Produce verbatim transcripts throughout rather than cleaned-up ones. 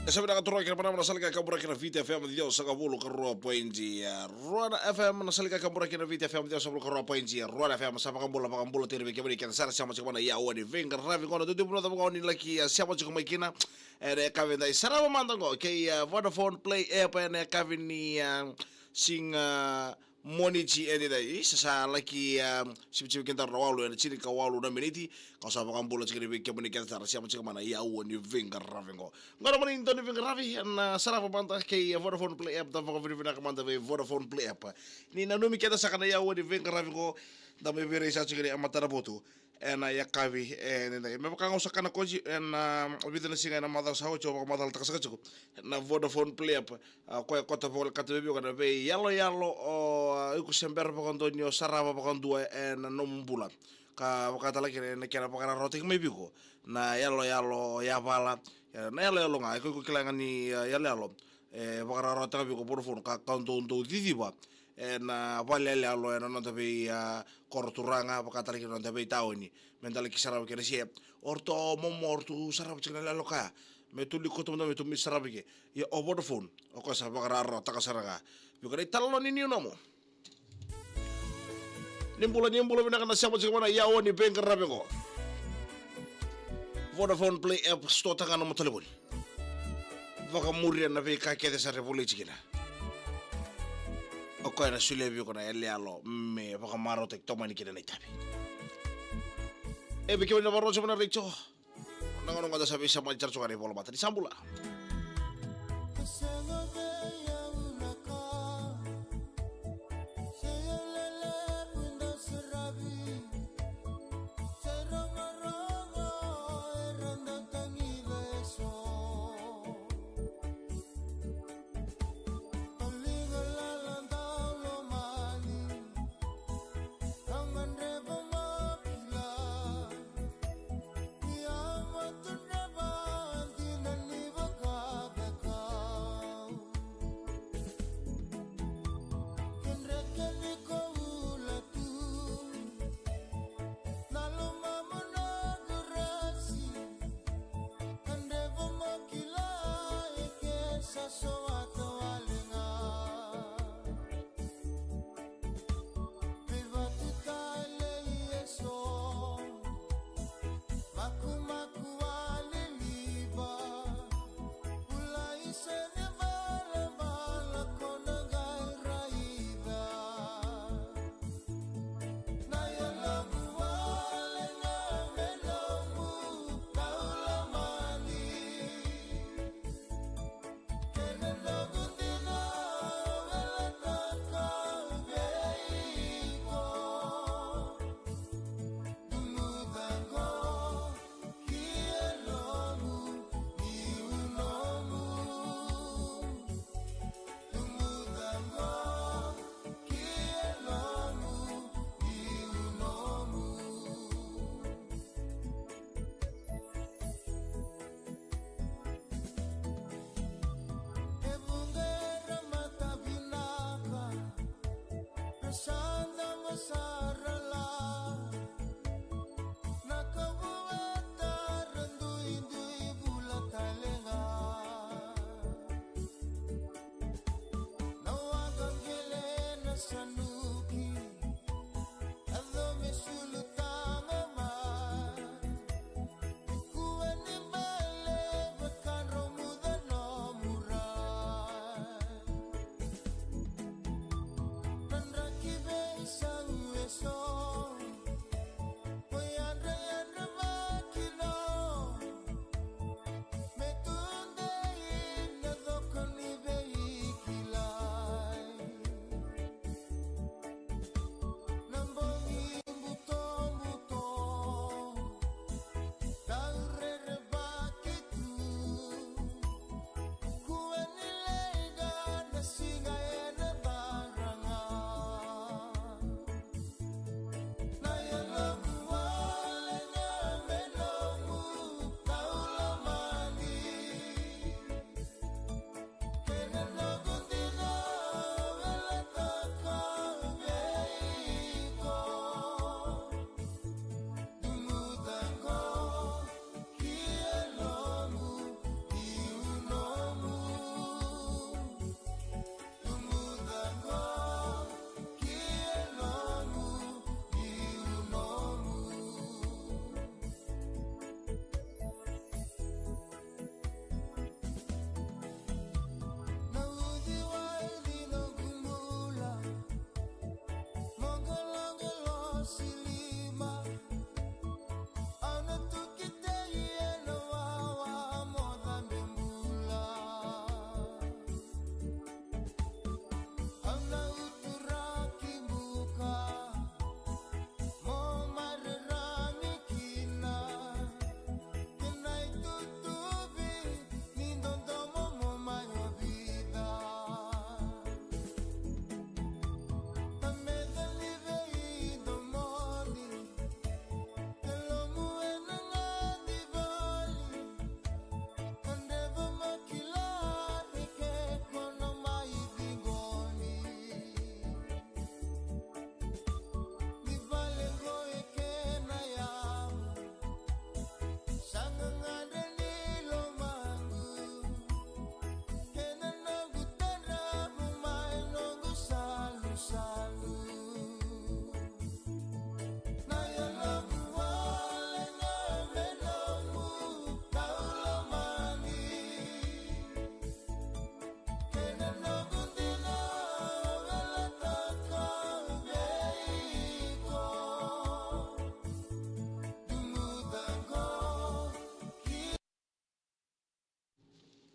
E sa vinaka turaga kei na marama na sala ni kakaburaki na Viti F M ciwasagavulu ka rua poidi rua na F M, na sala ni kakaburaki na Viti F M ciwasagavulu ka rua poidi rua na F M. Sa vakabula, vakabula tiko vei kemuni kece sara sema tiko mai na aua ni veiqaravi qo. Na tutupu na cava qo ni laki, a, sema tiko mai kina. E, na yakavi dai sarava mada qo kei, a, Vodafone Play app, e, na yakavi ni, a, siga Moniti e dai. Sa, sa laki, a, sivisivi kina taro na walu ena tinikawalu na miniti. Ka sa vakabula tiko ni vei kemuni kece sara sema tiko mai na aua ni veiqaravi qo. Qo na mani dau ni veiqaravi ena sarava mada kei, a, Vodafone Play app. Da vakavinavinaka mada vei Vodafone Play app. Ni nanumi kece saka na aua ni veiqaravi qo, da mai veirai sa tiko ni a matana votu ena yakavi e dai. Me vaka ga au sa kana koji ena vica na siga ena macawa sa oti, au vakamacalataka saka tiko na Vodafone Play app. A, koya ko ta vakalekata vei iko na veiyaloyalo o, a, iko se bera vakadua ni o sarava vakadua ena nomu bula. Ka vaka tale kina na kena vakararawataki mai vei iko na yaloyalo yavala, e, na yaloyalo ga, e, ko iko kila ga ni, a, yaloyalo e vakararawataka vei iko Vodafone, ka, ka dou, dou ciciva ena vale yaloyalo ena noda vei, a, koro turaga, vaka tale kina noda veitaoni. Me da laki sarava kina se o ratou momo, o ratou sarava tiko na yaloyalo kaya. Me tou likoto mada, me tou mai sarava ke. Ia o Vodafone, o koya sa vakararawataka sara ga vei iko na italanoa ni nomu. Ni bula, ni bula vinaka na sema tiko mai na aua ni veiqaravi qo. Vodafone Play app, sotaka ga na nomu talevoni. Vakamuria na veika kece sa ra volai tiko kina. O koya na solia vei iko na yaloyalo me vakamarautaki, tomani kina na itavi. E vei kemuni na vakarorogo tiko mai na retio, na gauna qo da sa veisemati tale tiko ga na ivola mata ni sa bula.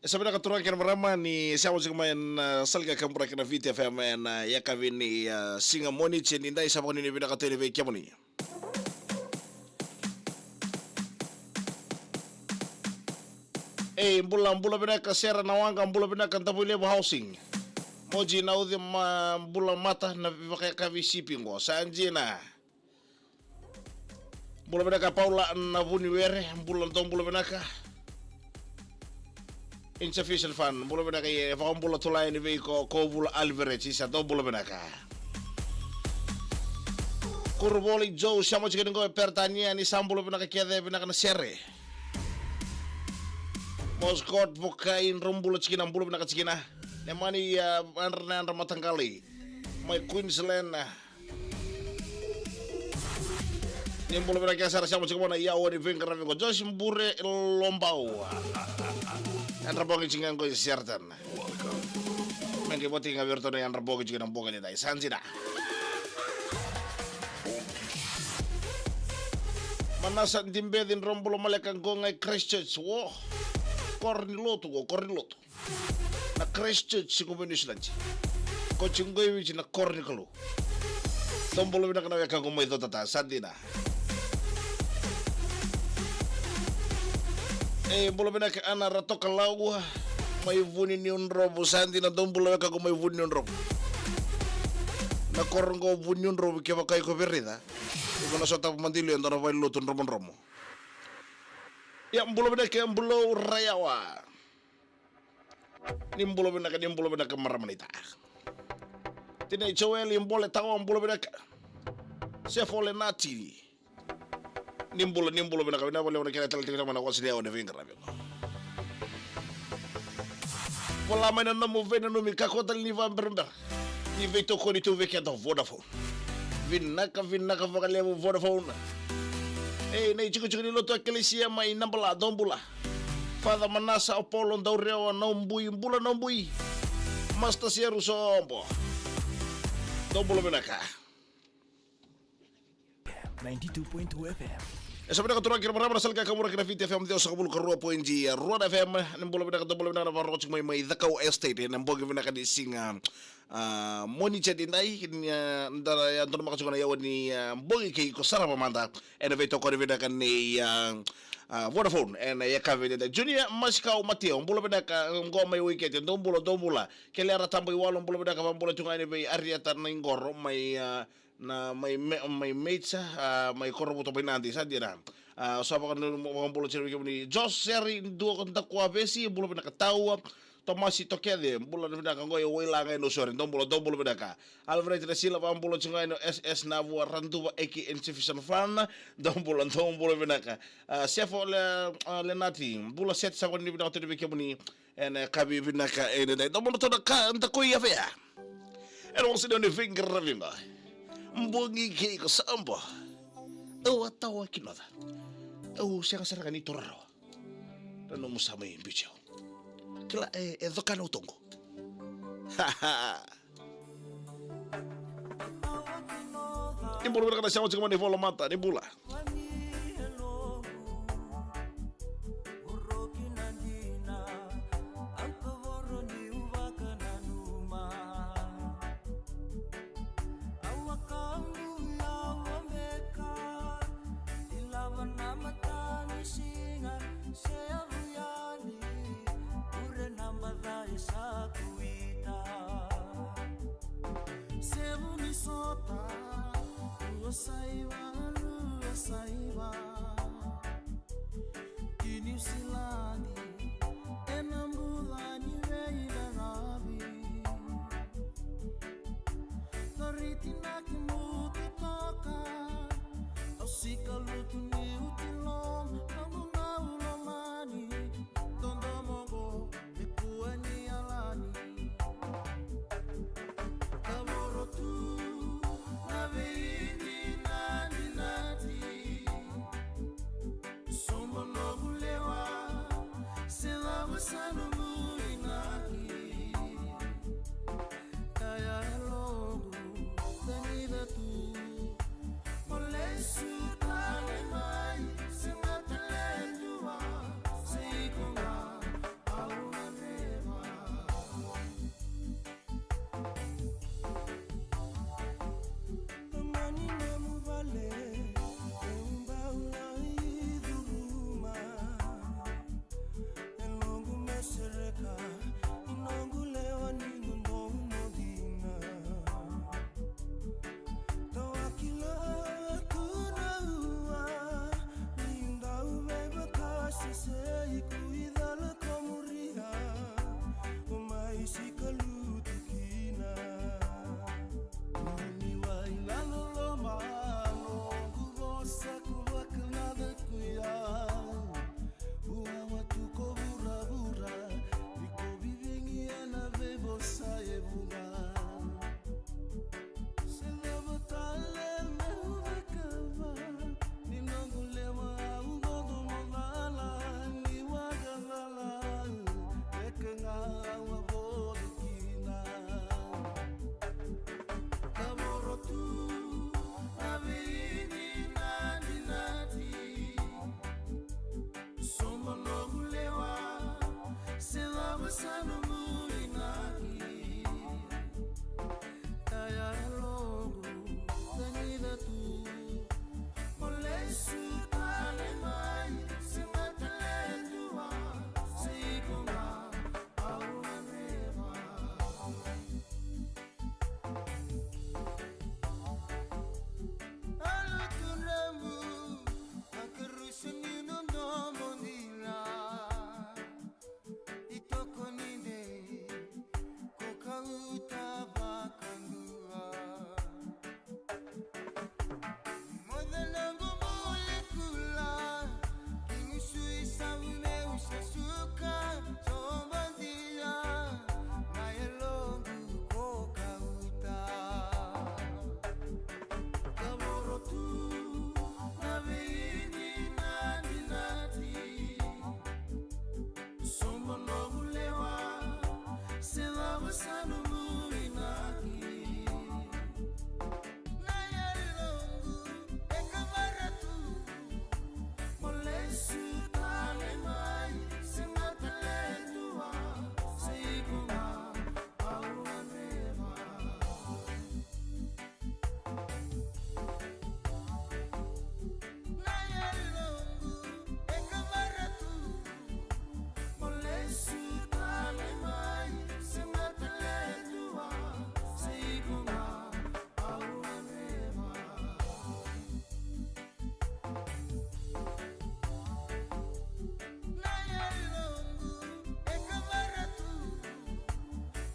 Sa vinaka turaga kei na marama ni sema tiko mai ena, ah, sala ni kaburaki na Viti F M ena, ah, yakavi ni, ah, siga Moniti edaidai. Sa vakavinavinaka tu yani vei kemuni. Ei, bula, bula vinaka Sera na Waqa, bula vinaka Davuilevu Housing. Moji na Uci, ma bula mata na vakayakavi sipi qo. Sa dina. Bula vinaka Paula na Vuniwere, bula, dou bula vinaka. Insufficient fund, bula vinaka, e vakabula tiko yani vei iko, Kovula Alvarez, sa dou bula vinaka. Kuruvoli Joe, sema tiko yani qo e Peritania, ni sa bula vinaka kece, vinaka na sere. Moscot Vokai, drau bula tiko kina, bula vinaka tiko kina. Nemani, ah, yadra na yadra mataqali. Mai Queensland, ah, ni bula vinaka sara, sema tiko mai na yawa ni veiqaravi qo. Joyce Bure Lobau. Yadra bogi tiko qo i Sheraton. Me qai voti ga vei iratou na yadra bogi tiko na bogi edaidai. Sa dina. Manasa Dibeci, drau bula maleka qo ga i Christchurch. Wo. Koro ni lotu qo, koro ni lotu. Na Christchurch, tiko vei Niusiladi. Ko tiko qo i Viti na koro ni Kalou. Dou bula vinaka na wekaqu mai Cotata, sa dina. E, bula vinaka Ana Ratokalau mai Vuniniudrovu, sa dina, dou bula wekaqu mai Vuniniudrovu. Na koro qo Vuniniudrovu, kevaka iko via raica, iko na sota Vakamadeilui, e dua na valenilotu dromodromo. Ia, bula vinaka Bulou Rayawa. Ni bula vinaka, ni bula vinaka marama naita. Tinai Joeli Bole Tawa, bula vinaka. Sefo Lenati. Ni bula, ni bula vinaka, vinaka vakalevu na kena tale tiko mai na wasa ni yawa ni veiqaravi. Vola mai na nomu veinanumi, kakua tale ni vakaberabera ni veitokoni tu vei keda Vodafone. Vinaka, vinaka vakalevu Vodafone. Ei, na itikotiko ni lotu Ekelesia mai Nabala, dou bula. Father Manasa Apollo Daurewa, Naubui, bula Naubui. Master Seru Sobo, dou bula vinaka. Ninety-two point two F M. E sa vinaka turaga kei na marama na sala ni kaburaki na Viti F M ciwasagavulu ka rua poidi rua na F M. Ni bula vinaka, dou bula vinaka na vakarorogo tiko mai mai Cakau Estate ena bogi vinaka ni siga, ah, Moniti edaidai, ni, ah, da, ah, donumaka tiko na yawa ni, ah, bogi kei iko sara mada. Ena veitokoni vinaka nei, ah, ah, Vodafone ena yakavi edaidai. Junior Masikau Mateo, bula vinaka, ah, qo mai Waikato, dou bula, dou bula. Kelea Ratabu Iwalo, bula vinaka, vakabula tiko ga yani vei Arieta Naiqoro mai, ah, na mai me, mai Meitsa, ah, mai Korovuto mai Nadi, sa dina. Ah, sa vaka, vakabula tiko vei kemuni Joseri Dua Dakuavesi, bula vinaka Taua. Tomasi Tokece, bula vinaka qo e Wailaga e Nausori, dou bula, dou bula vinaka. Alvarez Rasila, vakabula tiko ga yani S S Navua, Raduva Eki Insufficient Fund, dou bula, dou bula vinaka. Ah, Sefo Le, ah, Lenati, bula set, sa vakavinavinaka tiko vei kemuni. Ena yakavi vinaka edaidai, dou bula toka na ka da koi avea. Ena wasa ni yawa ni veiqaravi qo. Bogi kei iko Sobo. Au a tawa kinoca. Au sega sara ga ni toro rawa. Na nomu sa mai biuti au. Kila e, e coka na utoqu. Ni bula vinaka na sema tiko mai na ivola mata, ni bula. Sevu ni sota, rua saiva, rua saiva. Ki Niusiladi, ena bula ni veilalavi. Toriti na kimutu toka, au sika lutu ni uti loma, noqu mau lomani, dodomo qo, me kua ni yalani. Kavoro tu na veidinadinati. Sobo noqu lewa, se cava sa noqu inaki. Kaya e loqu, tanica tu. Mo lesu tale mai, sega tale dua, se iko ga, au na Sa na mulinaki, kaya e loqu, tanina tu, mo lesu tale mai, se matale dua, se iko ga, au gadreva. Alu tu na mu, a karusa ni nonomo dina. I tokoni dei ko kauta vakadua. Moce noqu molecula, ki gusui savu meu sa suka, sobadia na yaloqu ko kauta. Kavoro tu na veini na dinati. Sobo noqu lewa, se cava sa nomu inaki. Na yaloqu e kavara tu, mo lesu tale mai, se matale dua, se iko ga au gadreva. Na yaloqu e kavara tu, mo lesu tale mai, se matale dua, se iko ga au gadreva. Na yaloqu e kavara tu,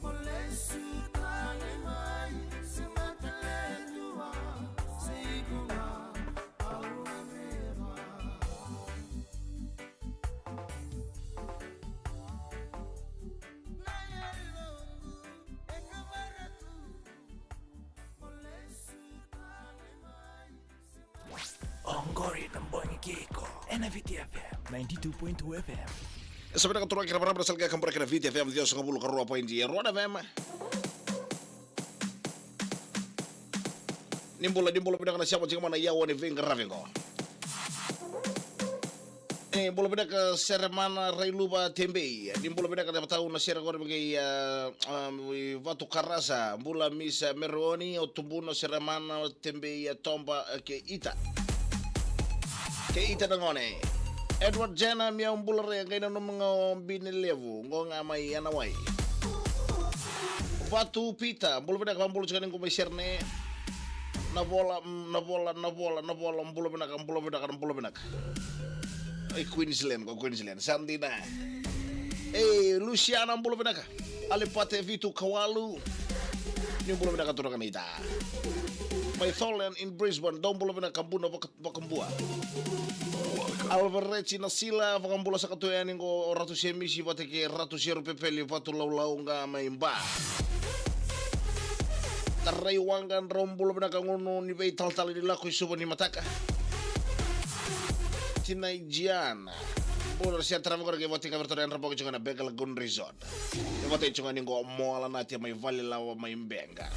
mo lesu tale mai, se matale dua, se iko ga au gadreva. Na yaloqu e kavara tu, mo lesu tale mai, se matale. Oqori na bogi kei iko ena Viti F M ninety-two point two F M. Sa vinaka turaga kei na marama, na sala ga ka bura kei na Viti F M ciwasagavulu ka rua point rua na F M. Ni bula, ni bula vinaka na sema tiko mai na yawa ni veiqaravi qo. E, bula vinaka Seremana Railuva Tebei. Ni bula vinaka na vatau na sere qori vei, a, a, i Vatu Karasa. Bula Misa Meroni, o Tubuna Seremana Tebei, a, Toba, a, kei Ita. Kei Ita na gone. Edward Jena, mi au bula re, qai nanuma ga o Bini Levu, qo ga mai Anawai. Vatu Pita, bula vinaka, vabula tiko ni qo mai Serne. Na vola, mm, na vola, na vola, na vola, bula vinaka, bula vinaka, bula vinaka. Ei, Queensland, ko Queensland, sa dina. Ei, Luciana, bula vinaka. Alipate Vitu Kawalu. Ni bula vinaka turaga ni ta. Mai Thornland in Brisbane, dou bula vinaka, bula vaka-, vakabua. Alvarez na sila, vakabula saka tu yani qo o Ratu Semisi vata kei Ratu Seru Pepeli Vatu Laulau ga mai Ba. Tarai Waqa, drau bula vinaka, gunu ni veitalatala ni lako i Suva ni mataka. Tinai Jiana. Bula, se tarava qori ke vata kei Kavertona, yadra boki tiko ga na Bega Lagoon Resort. E vata tiko ga ni qo Moala Nati mai Valelawa mai Bega.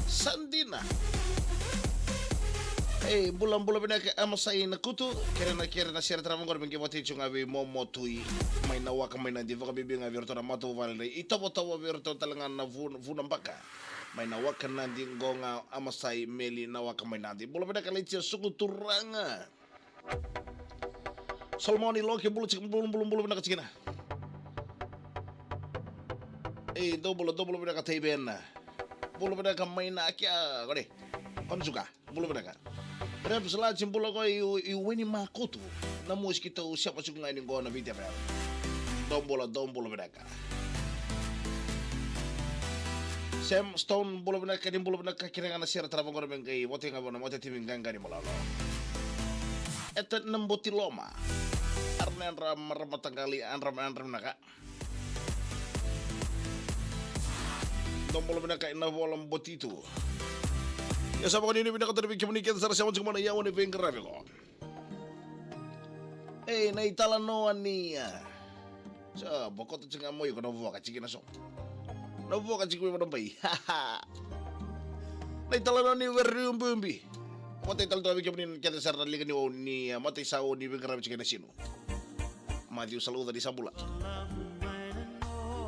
Sa dina. Ei, bula, bula vinaka Amasai Nakutu. Kere na, kere na sere tarava qori me qai vata tiko ga vei Momo Tui mai Nawaka mai Nadi, vakabibi ga vei iratou na matavuvale i Tovotovo, vei iratou tale ga na Vu-, Vunabaka mai Nawaka Nadi, qo ga Amasai Meli Nawaka mai Nadi. Bula vinaka Laitia Suku Turaga. Solomoni Loki, bula tiko, bula, bula, bula vinaka tikina. Ei, dou bula, dou bula vinaka Taibena. Bula vinaka mai na kia, kore. Konsuka, bula vinaka. Reps Laji, bula ko i, i Weni Makutu. Na musi ki tau siapa suku ga ni qo na Viti F M. Dou bula, dou bula vinaka. Sam Stone, bula vinaka, ni bula vinaka, kere ga na sere tarava qori me qai vata ga vua na mata timi qaqa ni malolo. Eta na boti loma. Arnedra marama tagali, andra, andra vinaka. Dou bula vinaka, ina vola boti tu. Ia sa vakanuinui vinaka tale vei kemuni kece sara sema tiko mai na yawa ni veiqaravi qo. Ei, na italanoa ni, a, sa bokoto tiko ga mo iko na vuaka tiko na so. Na vuaka tiko mai Vanabai. Na italanoa ni Weriububi. Matai tale toka vei kemuni kece sara na liga ni wau ni, a, matai sa wau ni veiqaravi tiko na sinu. Matthew Saluca ni sa bula. Love mai na no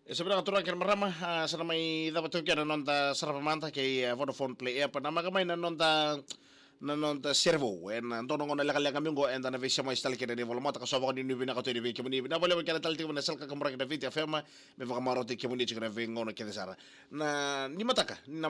E sa vinaka turaga kei na marama, a, sa na mai cava tu kina na noda sarava mada kei, e, Vodafone Play app. Na maka mai na noda, na noda sere vou. E na dua na gauna lekaleka mai qo eda na veisema tale kina na ivola mada ka so vakanuinui vinaka tu yani vei kemuni. Vinaka vakalevu kina tale tiko mai na sala ka kaburaki na Viti F M, me vakamarote kemuni tiko na veigauna kece sara. Na ni mataka, ni na